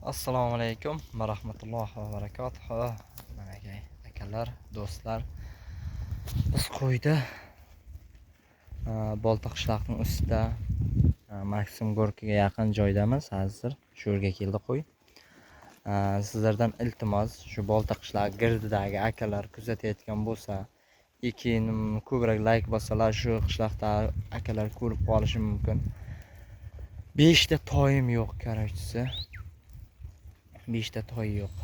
Assalomu alaykum va rahmatullohi va barakatuh. Mana akalar, do'stlar. Biz qo'yda Bolta qishloqning ustida Maksim Gorkiga yaqin joydamiz hozir. Shu yerga keldi qo'y. Sizlardan iltimos, shu Bolta qishloq girdidagi akalar kuzatayotgan bo'lsa, keyin ko'proq like bossalar, shu qishloqda akalar ko'rib qolishi mumkin. 5 ta toyim yo'q, короче. 5 ta toy yo'q.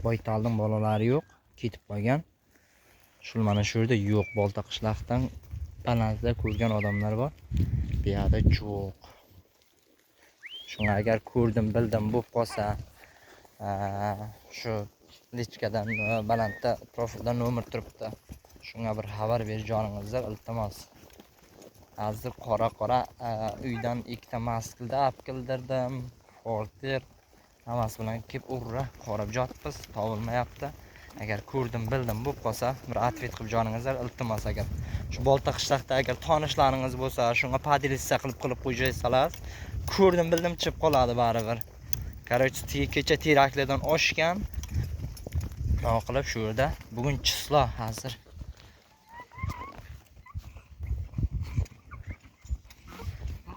Boytalning bolalari yo'q, ketib qolgan. Shu mana shu yerda yo'q. Bolta qishloqdan balandda ko'rgan odamlar bor. Bu yerda yo'q. Shunga agar ko'rdim, bildim bo'lib qolsa, shu личка dan balandda profilda nomer turibdi. Shunga bir xabar berib joningizlar, iltimos. Hozir qora-qora uydan ikkita maskilda olib keldirdim. Forter hammasi bilan kelib urra qorab yotibmiz, topilmayapti. Agar ko'rdim, bildim bo'lib qolsa, bir ответ qilib joningizlar, iltimos. Agar shu Bolta qishloqda agar tanishlaringiz bo'lsa, shunga поделиться qilib qo'ysalar, ko'rdim, bildim chiqib qoladi baribir. Короче, kecha teraklardan oshgan. Nima qilib shu yerda bugun число hozir.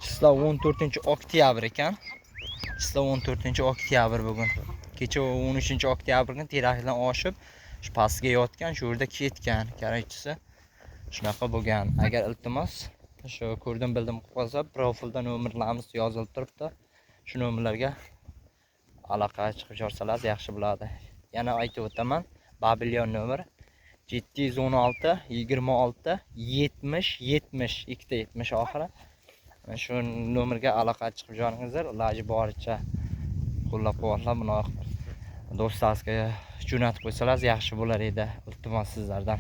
Число 14 oktyabr ekan. Число 14 oktyabr bugun. Kecha 13 oktyabr kuni terakdan oshib, shu pastga yotgan, shu yerda ketgan. Короче, shunaqa bo'lgan. Agar iltimos, shu ko'rdim, bildim qilib qolsa, profilda nomerlarimiz yozilib turibdi. Shu nomerlarga aloqa chiqib yorsalar yaxshi bo'ladi. Yana aytib o'taman, Babilyon nomer 716 26 70 70, ikkita 70 oxiri. Mana shu nomerga aloqa chiqib joringizlar, iloji boricha qo'llab-quvvatlab buni do'stlaringizga jo'natib qo'ysalar yaxshi bo'lar edi. Iltimos sizlardan.